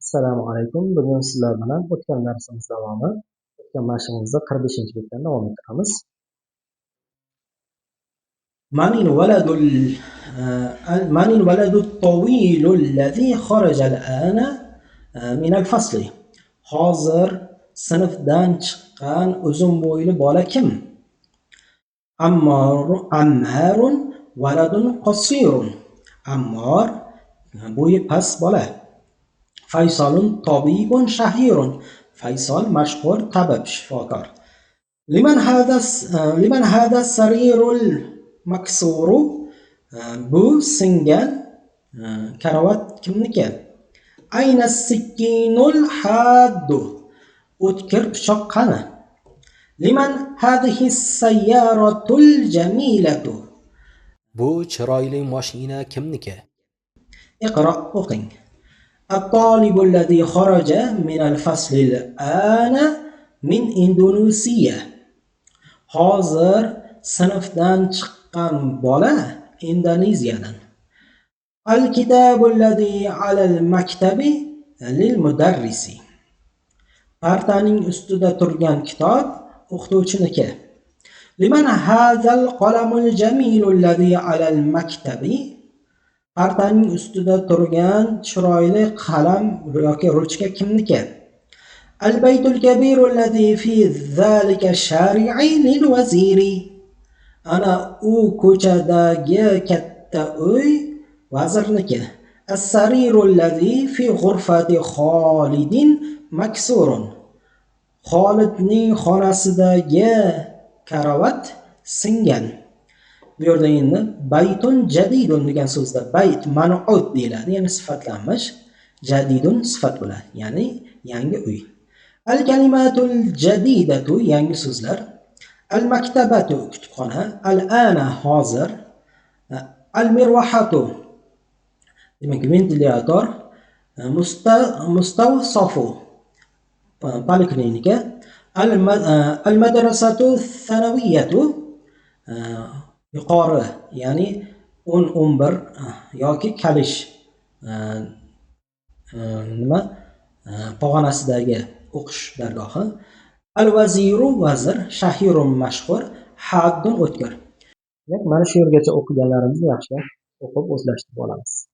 Assalomu alaykum. Bugun sizlar bilan o'tgan darsimiz davomi. O'tgan mashqimizda 45-betdan davom ettiramiz. Manil valadu tawilu allazi kharaja al-ana min al-fasli. Hozir sinfdan chiqqan uzun bo'yli bola kim? Ammarun valadun qasirun. Ammor bo'yi past bola. Faysolun tabibun shahirun. Faysol mashhur tabib, shifokor. Liman hada sarirul maksuru. Bu singan karovat kimniki? Ayna sikkinul haddu. O'tkir pichoq qani? Liman hadhihi sayyaratul jamilatu. Bu chiroyli mashina kimniki? Iqro, o'qing. الطالب الذي خرج من الفصل الآن من إندونيسيا. Hozir sinfdan chiqqan bola Indoneziyadan. Al-kitabu allazi alal maktabi lil mudarrisi. Partaning ustida turgan kitob o'qituvchiniki. Liman hazal qalamul jamilu allazi alal maktabi. Partaning ustida turgan chiroyli qalam yoki ruchka kimniki? Al-baytul kabiru allazi fi zalika shari'i lil vaziri. Ana u ko'chadagi katta uy vazirniki. As-sariru allazi fi ghurfati Xolidin maksurun. Xolidning xonasidagi karovat singan. Bu yerda endi baytun jadidun degan so'zda bayt man'ut deyiladi, ya'ni sifatlanmish, jadidun sifat bo'ladi, ya'ni yangi uy. Al kalimatul jadidatu yangi so'zlar. Al maktabatu kutubxona, al ana hozir, al mirvahatu demak ventilyator, mustawsafu poliklinika, al madrasatu thanawiyatu yuqori, ya'ni 10-11 yoki kalish nima pog'onasidagi o'qish dargohi. Al-vaziru vazir, shahirun mashhur, haddun o'tkir. Demak, mana shu yergacha o'qiganlarimizni yaxshilab o'qib o'zlashtirib olamiz.